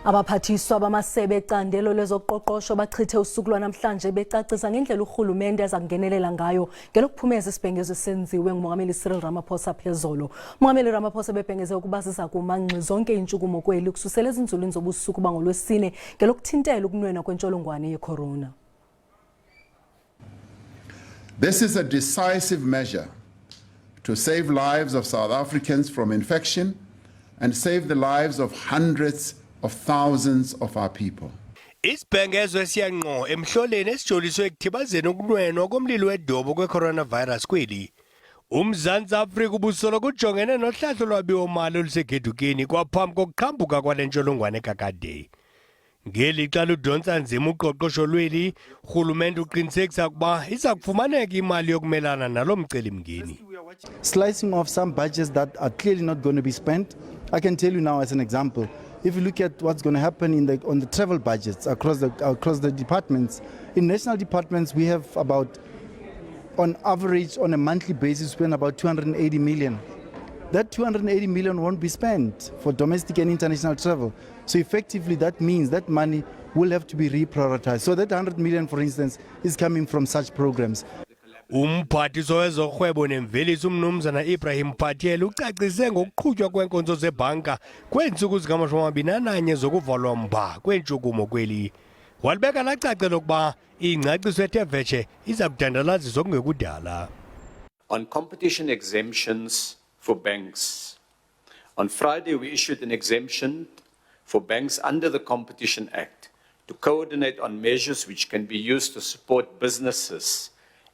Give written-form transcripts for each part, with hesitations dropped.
Abaphathiswa bamasebe ecandelo lezoqoqosho bachithe usuku lwanamhlanje becacisa ngendlela urhulumente aza kungenelela ngayo ngelokuphumeza isibhengezo esenziwe nguMongameli Cyril Ramaphosa phezolo. Umongameli Ramaphosa bebhengeze ukuba ziza kuma ngxi zonke iintshukumo kweli ukususela ezinzulwini zobusuku bangolwesine ngelokuthintela ukunwenwa kwentsholongwane yekhorona. This is a decisive measure to save lives of South Africans from infection and save the lives of hundreds of thousands of our people. Isibhengezo esiya ngqo emhloleni esijoliswe ekuthibazeni ukunwenwa komlilo wedobo kwe-coronavirus kweli. UMzantsi Afrika ubusoloko ujongene nohlahlo lwabiwomali olusegedukini kwaphambi kokuqhambuka kwale ntsholongwane kakade. Ngelixa ludontsa nzima uqoqosho lweli, urhulumente uqinisekisa ukuba iza kufumaneka imali yokumelana nalo mcelimngeni. Slicing off some budgets that are clearly not going to be spent. I can tell you now as an example, if you look at what's going to happen on the travel budgets across the departments, in national departments we have about, on average, on a monthly basis, spend about 280 million. That 280 million won't be spent for domestic and international travel. So effectively that means that money will have to be reprioritized. So that 100 million, for instance, is coming from such programs. Umphathiswa wezorhwebo nemveliso umnumzana Ibrahim Patel ucacise ngokuqhutywa kweenkonzo zebhanka kweentsuku zikama-21 zokuvalwa mba kweentshukumo kweli. Walibeka lacace lokuba ingcaciso ethe vetshe iza kudandalaziswa kungekudala. On competition exemptions for banks. On Friday, we issued an exemption for banks under the Competition Act to coordinate on measures which can be used to support businesses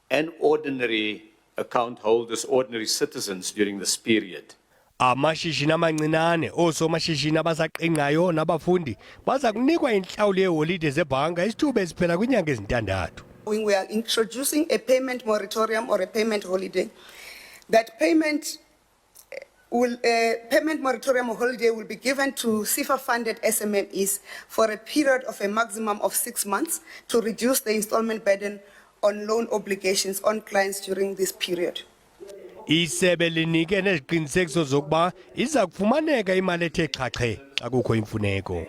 and ordinary account holders, ordinary citizens during this period. Amashishini amancinane, oosomashishini abasaqingqayo nabafundi baza kunikwa intlawulo yeeholide zebhanka isithuba esiphela kwiinyanga ezintandathu. We are introducing a payment moratorium or a payment holiday. That payment moratorium or holiday will be given to SEFA-funded SMMEs for a period of a maximum of 6 months to reduce the installment burden on loan obligations on clients during this period. Isebe linike neziqinisekiso zokuba iza kufumaneka imali ethe xhaxhe xa kukho imfuneko.